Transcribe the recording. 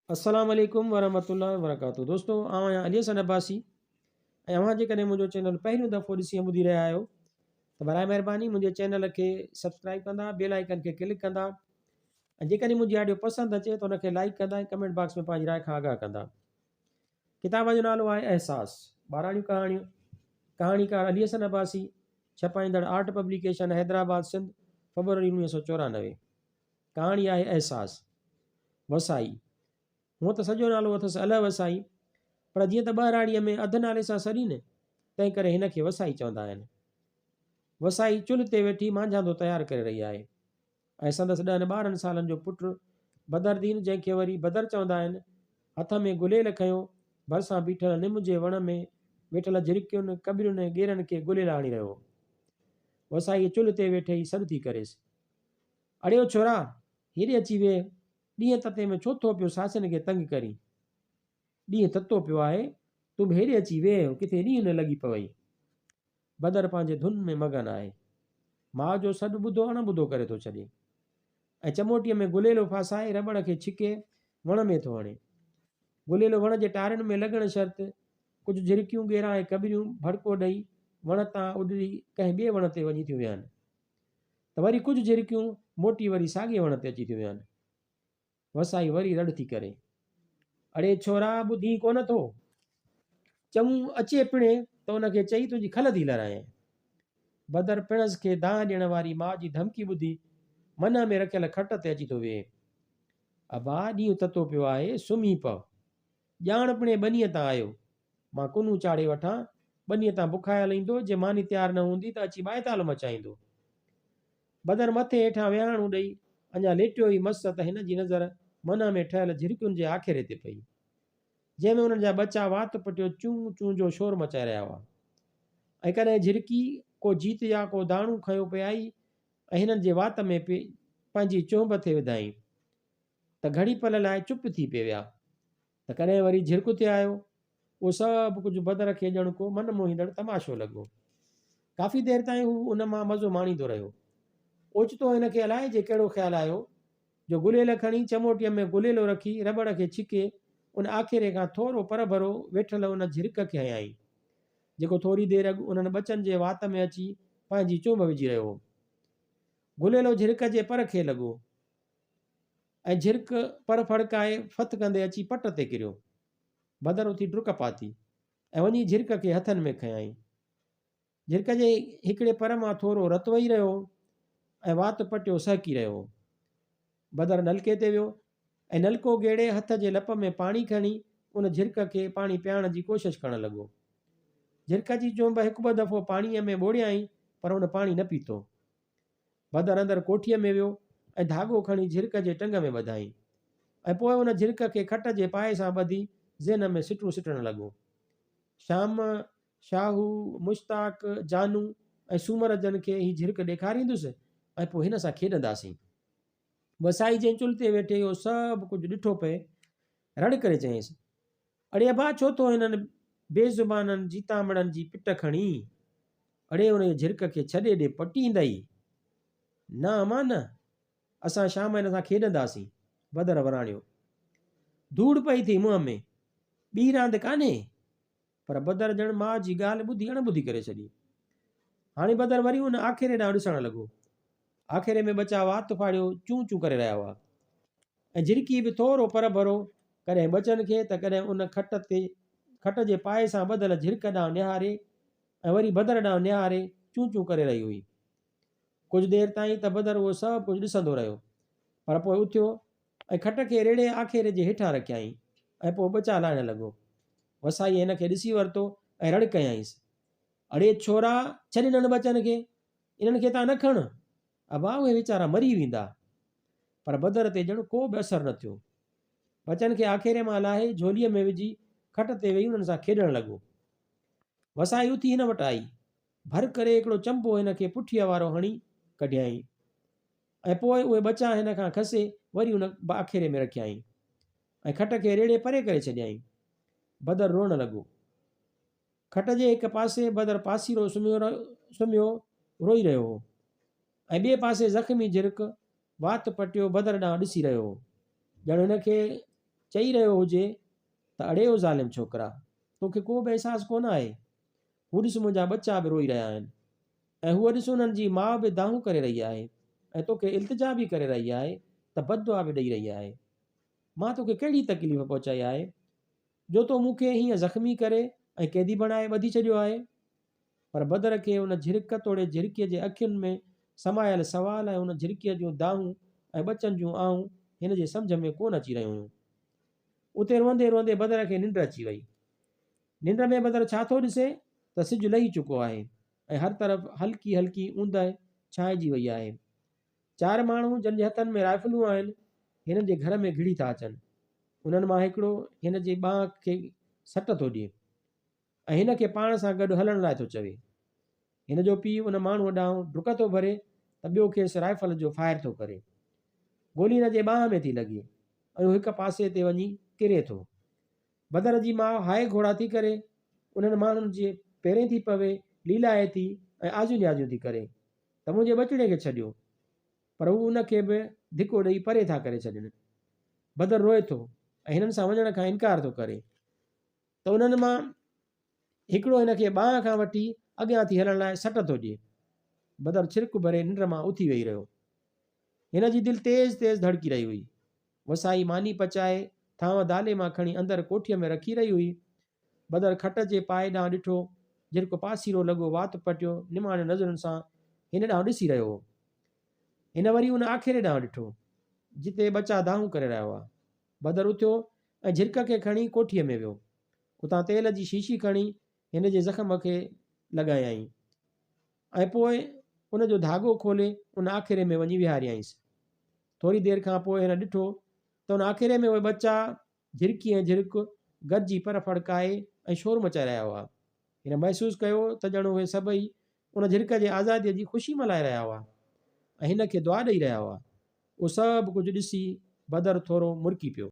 السلام عليڪم ورحمة الله وبرڪاته دوستو آئون آهيان علي حسن عباسي ۽ اوهان جيڪڏهن منهنجو چينل پهريون دفعو ڏسي ۽ ٻڌي رهيا آهيو ته برائي مهرباني منهنجي چينل کي سبسڪرائب ڪندا بيل آئيڪن کي ڪلڪ ڪندا ۽ جيڪڏهن منهنجي آڊيو پسند اچي ته ان کي لائڪ ڪندا ۽ ڪمينٽ باڪس ۾ پنهنجي راء کان آگاهه ڪندا. ڪتاب جو نالو آهي احساس ٻاراڻيون ڪهاڻيون ڪهاڻيڪار علي حسن عباسي ڇپائيندڙ آرٽ پبليڪيشن حيدرآباد سنڌ فبروري 1994 ڪهاڻي آهي احساس وسائي. هونء ته سڄو نالو اٿس الهه وسائي، پر جيئن ته ٻهراڙيء ۾ اڌ نالي سان سڏين، تنهن ڪري هن کي وسائي چوندا آهن. وسائي چلهه تي ويٺي مانجهاندو تيار ڪري رهي آهي ۽ سندس ڏهن ٻارهن سالن جو پٽ بدردين، جنهن کي وري بدر چوندا آهن، هٿ ۾ گليل کنيو، ڀرسان بيٺل نم جي وڻ ۾ ويٺل جهرڪين، ڪٻرين ۽ ڳيرن کي گليل آڻي رهيو هو. وسائيء چلهه تي ويٺي ئي سڏ ٿي ڪريس. اڙي او ڇورا! هيڏي اچي ويهه، ڏينهن تتي ۾ ڇو ٿو پيو ساسين کي تنگ ڪرين؟ ڏينهن تتو پيو آهي، تون به هيڏي اچي ويهه، ڪٿي ڏينهن نه لڳي پوئي. بدر پنهنجي ڌن ۾ مگن آهي. ماء جو سڏ ٻڌو اڻ ٻڌو ڪري ٿو ڇڏي ۽ چموٽيء ۾ گليلو ڦاسائي رٻڙ کي ڇڪي وڻ ۾ ٿو هڻي. گليلو وڻ جي ٽارين ۾ لڳڻ شرط ڪجهه جهرڪيون، ڳيرا ۽ ڪٻريون ڀڙڪو ڏئي وڻ تان اڏري ڪنهن ٻئي وڻ تي وڃي ٿيون ويهن. ته وري ڪجهه جهرڪيون موٽي وري ساڳئي وڻ تي اچي ٿيون ويهن. وسائي وري رڙ ٿي ڪري. اڙي ڇورا ٻڌين ڪونه ٿو؟ چڱو اچي پڻي ته ان کي چئي تنهنجي کل ٿي لهرايان. بدر پڻس کي دانهن ڏيڻ واري ماء جي ڌمڪي ٻڌي منهن ۾ رکيل کٽ تي اچي ٿو ويهي. ابا ڏينهن تتو پيو آهي، سمهي پؤ. ڄاڻ پڻي ٻنيء تان آيو. مان ڪنون چاڙهي وٺان. ٻنيء تان بکايل ايندو، جي ماني تيار نه هوندي ته اچي ٻائيتال مچائيندو. بدر مٿي هيٺان ويهاڻو ڏئي اڃا ليٽيو ئي مس ته هن جي نظر منهن ۾ ٺهيل جهرڪين جي آکيري تي پئي، جنهن ۾ انهن جا ٻچا وات پٽيو چون چون جو شور مچائي رهيا هئا ۽ ڪڏهن جهرڪي ڪو جيت يا ڪو داڻو کنيو پئي آئي ۽ هنن جي وات ۾ پنهنجي چهنب ٿي وڌائين. ته گهڙي پل لاء چپ ٿي پئي ويا ته ڪڏهن وري جهرڪ ٿي آيو. اهو سڀ ڪجهه بدر کي ڄڻ ڪو من موهيندڙ تماشو لڳو. ڪافي دير تائين هو ان مان مزو ماڻيندو رهيو. اوچتو هن کي الائي جي ڪهڙو خيال آيو جو گليل کڻي چموٽيء ۾ گليلو رکي رٻڙ کي ڇڪي ان آکيري کان ٿورو پرڀرو ويٺل ان جهرڪ کي هنيائين، جيڪو ٿوري دير اڳ انهن ٻچن جي وات ۾ اچي پنهنجي چونڀ وجهي رهيو هو. گليلو جهرڪ جي پر کي لڳو. ۽ جهرڪ پر ڦڙڪائي ڦٿڪندي اچي پٽ تي ڪريو. بدر اٿي ڊڪ پاتي ۽ وڃي جهرڪ کي هٿن ۾ کنيائين. جهرڪ جي هڪڙي پر مان ٿورو رت وهي رهيو هو ۽ وات پٽيو سهڪي رهيو هو. بدر نلڪي تي ويو ۽ نلڪو گيڙي هٿ جي لپ ۾ پاڻي کڻي ان جهرڪ کي پاڻي پيارڻ جي ڪوشش ڪرڻ لڳو. جهرڪ جي چهنب هڪ ٻه دفعو پاڻيء ۾ ٻوڙيائين پر ان پاڻي نه پيتو. بدر اندر ڪوٺيء ۾ ويو ۽ ڌاڳو کڻي جهرڪ جي ٽنگ ۾ ٻڌائين ۽ پوء ان جهرڪ کي کٽ جي پائي سان ٻڌي ذهن ۾ سٽون سٽڻ لڳو. شام، شاهو، مشتاق، جانو ۽ سومر جن کي هي جهرڪ ڏيکاريندس ۽ پوء هن سان کيڏنداسين. وسائي جنهن چلهه تي ويٺي اهو سڀ ڪجهه ڏٺو پئي، رڙ ڪري چيائينس، اڙي ابا ڇو ٿو هنن بي زبانن جيتامڙن جي پٽ کڻين؟ اڙي انهيء جهرڪ کي ڇڏي ڏي پٽيندئي. نه امان نه، اسان شام هن سان کيڏنداسين. بدر وراڻيو. ڌوڙ پئي ٿي منهن ۾، ٻي راند ڪانهي؟ پر بدر ڄڻ ماء جي ڳالهه ٻڌي اڻ ٻڌي ڪري ڇڏي. هاڻي بدر وري ان آکيري ڏانهن ڏسڻ لڳو. آکيري ۾ ٻچا وات ڦاڙيو چون چون ڪري رهيا هئا. ۽ جهرڪي به ٿورو پرڀرو ڪڏهن ٻچن کي ته ڪڏهن ان کٽ تي کٽ جي پائي سان ٻڌل جهرڪ ڏانهن نهاري ۽ وري بدر ڏانهن نهاري چون چون ڪري رهي هئي. ڪجهه دير تائين ته بدر اهو سڀ ڪجهه ڏسندو رهيو پر پوء اٿيو ۽ کٽ کي ريڙهي آکيري جي هيٺان رکيائين ۽ پوء ٻچا لاهڻ لڳو. وسائيء هن کي ڏسي ورتو ۽ رڙ ڪيائينس، اڙي ڇورا ڇڏ انهن ٻچن کي، انهن کي تان نه کڻ، ابا اهي ويچارا مري ويندا. پر بدر تي ڄڻ ڪو به اثر نه ٿيو. ٻچن کي آکيري مان لاهي جهوليء ۾ وجهي کٽ تي ويهي انهن سان کيڏڻ لڳو. وسائي اٿي هن وٽ آئي. ڀر ڪري هڪڙو چنبو هن کي پٺيء وارو هڻي ڪڍيائين ۽ پوء اهي ٻچا هن کان کسي وري ان آکيري ۾ رکيائين ۽ کٽ کي ريڙهي پري ڪري ڇڏيائين. بدر روئڻ لڳو. کٽ جي هڪ پاسي بدر پاسيرو سمهيو روئي رهيو هو ۽ ٻئي پاسي زخمي جهرڪ وات پٽيو بدر ڏانهن ڏسي رهيو هو، ڄڻ هن کي چئي رهيو هجي ته اڙي او ظالم ڇوڪرا! توکي ڪو به احساس ڪونه آهي؟ هو ڏس منهنجا ٻچا به روئي رهيا آهن ۽ هوء ڏس انهن جي ماء به دانهون ڪري رهي آهي ۽ توکي التجا به ڪري رهي آهي ته بد دعا به ڏئي رهي آهي. مان توکي ڪهڙي تڪليف پهچائي آهي جو تو مون کي هيئن زخمي ڪري ۽ قيدي بڻائي ٻڌي ڇڏيو آهي؟ پر بدر کي ان جهرڪ توڙي جهرڪيء جي اکين ۾ سمايل سوال ۽ ان جهرڪيء جون دانهون ۽ ٻچن جون آهون هن جي سمجهه ۾ ڪونه اچي رهيون هيون. اتي روئندي روئندي بدر کي ننڊ اچي وئي. ننڊ ۾ بدر ڇا ٿو ڏسي ته سج لهي چڪو آهي ۽ هر طرف هلڪي هلڪي اوندهه ڇانئجي وئي آهي. چار ماڻهو جن جي هٿن ۾ رائفلون آهن، هنن جي گهر ۾ گهڙي ٿا اچن. انهن مان هڪڙو هن جي ٻانهن کي سٽ ٿو ڏئي ۽ هن کي پاڻ سان گڏ هلڻ لاء ٿو چوي. هن جو پيء ان ماڻهوء ڏانهن ڊڪ ٿو ڀري ته ٻيو کيس رائفل جو فائر ٿو ڪري. گولي هن جي ٻانهن ۾ ٿي لڳي ۽ هو هڪ پاسي تي وڃي ڪري ٿو. بدر جي ماء هاء گهوڙا ٿي ڪري، انهن ماڻهن جي پيرين ٿي پوي، ليلائي ٿي ۽ آزيون نيازيون ٿي ڪري ته منهنجي ٻچڙي کي ڇڏيو. پر هو ان کي به ڌڪو ڏئي پري ٿا ڪري ڇڏين. بدر روئي ٿو ۽ هنن سان وڃڻ کان انڪار ٿو ڪري ته انهن مان هڪڙو هن کي ٻانهن کان وٺي اڳيان ٿي هلڻ لاء سٽ ٿو ڏئي. بدر ڇرڪ ڀري ننڊ مان اٿي ويهي رهيو. هن جي دل تيز تيز ڌڙڪي رهي هئي. وسائي ماني پچائي، ٿانء دالي مان کڻي اندر ڪوٺيء ۾ رکي رهي هئي. بدر کٽ جي پائي ڏانهن ڏٺو، جهرڪو پاسيرو لڳو وات پٽيو نماڻين نظرن سان هن ڏانهن ڏسي رهيو هو. هن وري ان آکيري ڏانهن ڏٺو، جتي ٻچا دانهون ڪري رهيا هئا. بدر اٿيو ۽ جهرڪ کي کڻي ڪوٺيء ۾ ويو. اتان تيل جي شيشي کڻي هن جي زخم کي لڳايائين ۽ پوء ان جو ڌاڳو کولي ان آکيري ۾ وڃي ويهاريائينس. ٿوري دير کان پوء هن ڏٺو ته ان آکيري ۾ اهي ٻچا، جهرڪي ۽ جهرڪ، گڏجي پر ڦڙڪائي ۽ شور مچائي رهيا هئا. هن محسوس ڪيو ته ڄڻ اهي سڀئي ان جهرڪ جي آزاديء جي خوشي ملهائي رهيا هئا ۽ هن کي دعا ڏئي رهيا هئا. اهو سڀ ڪجهه ڏسي بدر ٿورو مرڪي پيو.